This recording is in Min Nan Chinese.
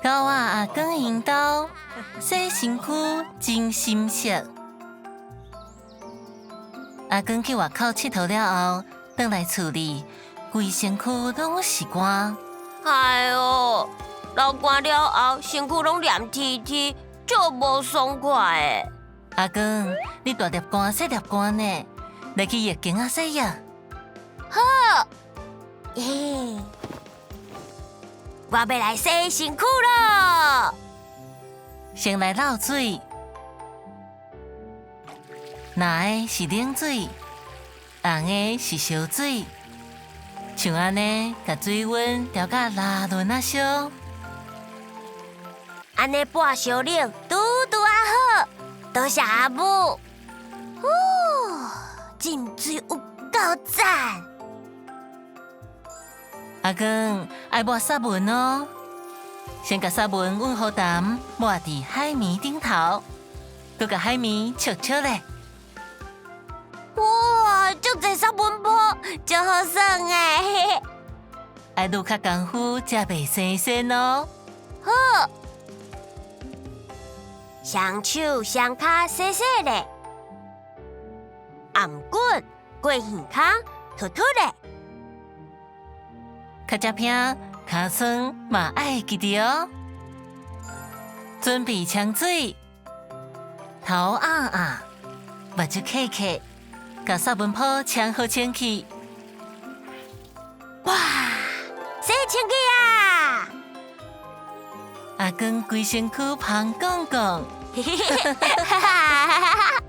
狗仔阿光𪜶兜洗身軀真心適。阿光去外口𨑨迌了後，轉來厝裡，規身軀攏是汗。哎喲，流汗了後，身軀攏黏貼貼，足無爽快的。阿光，你大粒汗細粒汗呢？來去浴間仔洗浴。好，耶！我欲來洗身軀囉。先來漏水，藍的是冷水，紅的是燒水，像按呢，共水溫調甲拉勻仔燒。按呢撥燒冷，拄拄仔好。多謝阿母。呼，浸水有夠讚。阿光愛抹殺蚊哦，先共殺蚊溫予澹，抹佇海綿頂頭，閣共海綿戳戳咧。哇，足濟殺蚊泡，足好耍的。愛擼較功夫才袂生蟳哦。好，雙手雙跤洗洗咧，頷頸過耳孔，脫脫咧。跤脊骿、尻川嘛愛記著哦。準備沖水，頭按按，目睭瞌瞌，共殺蚊泡沖好清氣。哇，洗清氣啊！阿光規身軀芳晃晃。哈哈哈哈哈！